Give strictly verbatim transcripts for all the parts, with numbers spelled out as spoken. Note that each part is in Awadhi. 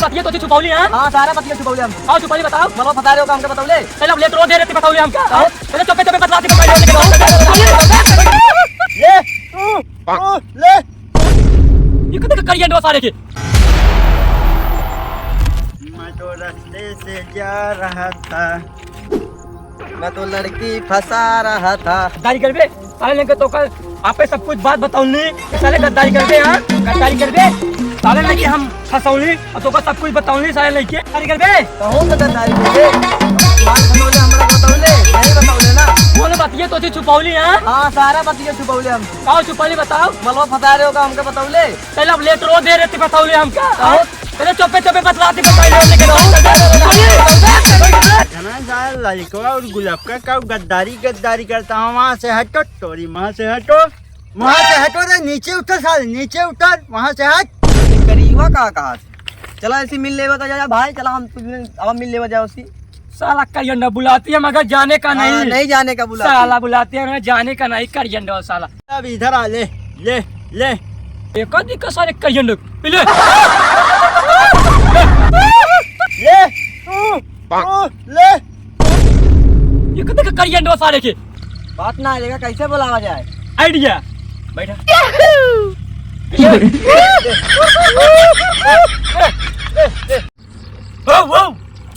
बतिया तो छुपौली, हाँ? हाँ, सारा बतिया छुपौली हम। हाँ, छुपौली बताओ। मलवा फंसा रहे हो काम के बतौले। पहले अब लेट रोज दे रहती बतौले हमका। हाँ? पहले चुपे चुपे बतलाती बतौले। ये, तू, तू, ले। ये कितने का करिया दो सारे के? मैं तो रास्ते से जा रहा था। मैं तो लड़की फंसा रहा था। गद्दारी करबे? साले लेके तो कल आपे सब कुछ बात बतौनी। साले गद्दारी करबे, हाँ? गद्दारी करबे? साले लेके हम फंसौनी और तो सब कुछ बतौनी साले लेके। गद्दारी करबे? कहूँ तो गद्दारी करबे? बात बतौले, हमरा बतौले, नहीं बतौले ना। बोलो बतिया तो छुपौली, हाँ? हाँ, सारा बतिया छुपौले हम। का छुपौली बताओ? मलवा फंसा रहे हो का हमके बतौले? पहले अब लेट रो दे रहती बतौले हमका। हाँ? पहले चुपे चुपे बतलाती बतौले हमने के। घना जाए ललकवा और गुलपका का गद्दारी गद्दारी करता हूँ। वहाँ से हटो, तोरी माँ से हटो, वहाँ से हटो रे, नीचे उतर साले, नीचे उतर, वहाँ से हट। करीबा का कहा? चला ऐसी मिल लेवा तो जा, जा भाई, चला हम तुझे अब मिल लेवा जाओ सी। साला करियन बुलाती है मगर जाने का हाँ, नहीं। नहीं जाने का बुलाती। साला बुलाती है ना, जाने का नहीं करियन साला। अब इधर आ, ले, ले, ले। एक आदमी का सारे करियन ले। ले। तू, तू, ले। ये कितने का करियन सारे के? बात ना आएगा, कैसे बुलावा जाए? आइडिया। बैठा। वाह, वाह,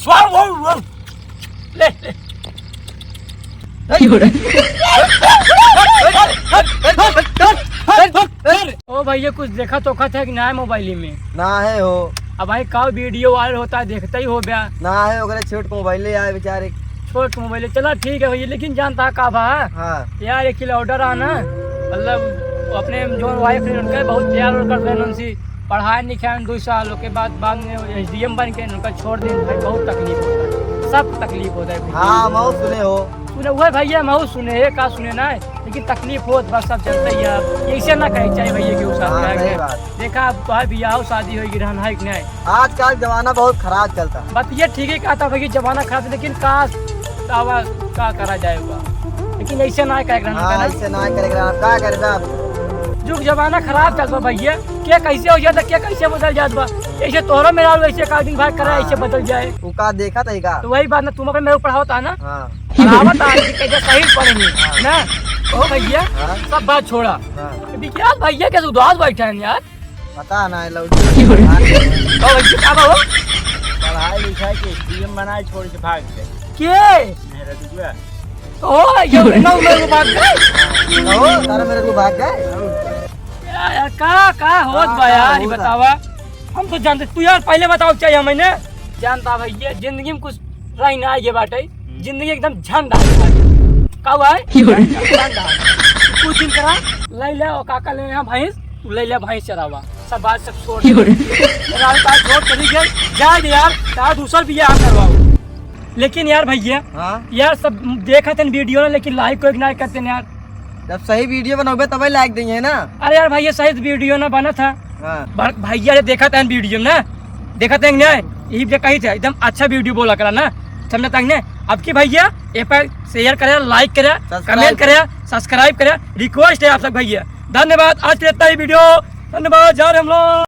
वाह, वाह। ले, ले। ओ भैया, कुछ देखा तो खत है कि ना मोबाइल में? ना है हो। अब भाई, का वीडियो वायरल होता है, देखते ही हो बया। ना है, ओकरे छोट मोबाइल ले आए बेचारे। छोट मोबाइल, चला ठीक है भैया, लेकिन जानता का बा? हाँ। यार, एक किलो ऑर्डर आना, मतलब, अपने जो वाइफ है, उनका बहुत प्यार और करते हैं उनसे। पढ़ाई लिखाई दो साल, ओके बाद, बाद में एसडीएम बन के उनका छोड़ दें भाई, बहुत तकलीफ होता है, सब तकलीफ होता है भैया। हाँ, महू सुने हो। सुने हुए भैया, महू सुने है, का सुने ना है, लेकिन तकलीफ होत बस, सब चलते ही है। अब ऐसे ना कहे चाहिए भैया कि वो साथ हाँ, में आ सही गया। बात। देखा, अब भाई बियाह शादी होगी, रहना है कि नहीं? आजकल जमाना बहुत खराब चलता। बात ये ठीक है, कहता भैया जमाना खराब है, लेकिन का, का, का करा जाएगा? लेकिन ऐसे ना कहे रहना हाँ, का ना। ऐसे ना करे रहना, का करे ना। जुग जमाना खराब चल बा भैया, के कैसे हो जाता, के कैसे बदल जात बा। ऐसे तोहरा मेरा ऐसे का दिन भाई करे, हाँ। ऐसे बदल जाए। तू का देखा था का? तो वही बात ना, तुम अगर मेरे को पढ़ावता ना, हाँ। पढ़ावता कि कैसे सही पढ़ेंगे, हाँ। ना? ओ भैया, हाँ। सब बात छोड़ा। हाँ। विकास भैया कैसे उदास बैठा है यार? पता ना है, लौट ओ भैया, का बा हो? पढ़ाई लिखाई के एसडीएम बनाए छोड़ के भाग गए। के? मेरा दुआ। ओ, ये इतना उम्र को भाग गए? ओ, तारा मेरे को भाग गए? यार, यार, का, का होत हाँ, बा का यार, ये होता? बतावा। हम तो जानते, तू यार पहले बताओ चाहिए हमें ने। जानता भाई, ये जिंदगी में कुछ रही ना ये बाटे। हम्म। जिंदगी एकदम झंड है। का हुआ है? क्यों रे? झंड है। कुछ दिन करा, ले ले, और काका ले यहाँ भैंस, तू ले ले भैंस चरावा। सब बात सब छोड़। क्यों रे? मेरा आज छोड़ चली गई, जा दे यार, तार दूसर बियाह करवाओ। लेकिन यार भैया, हाँ? यार सब देखत हैं वीडियो ना, लेकिन लाइक कोई ना करते हैं यार। जब सही वीडियो बनोगे तबे लाइक देंगे ना। अरे यार भैया, सही वीडियो ना बना था। हाँ। भ-, भैया रे देखत हैं वीडियो ना, देखत हैं ना, यही जे कही थे एकदम अच्छा वीडियो बोला करा ना, समझा तक ने। अब की भैया ए पर शेयर करे, लाइक करे, subscribe कमेंट करे, सब्सक्राइब करे, रिक्वेस्ट है आप सब भैया। धन्यवाद, आज के इतना ही वीडियो, धन्यवाद, जा रहे हम लोग।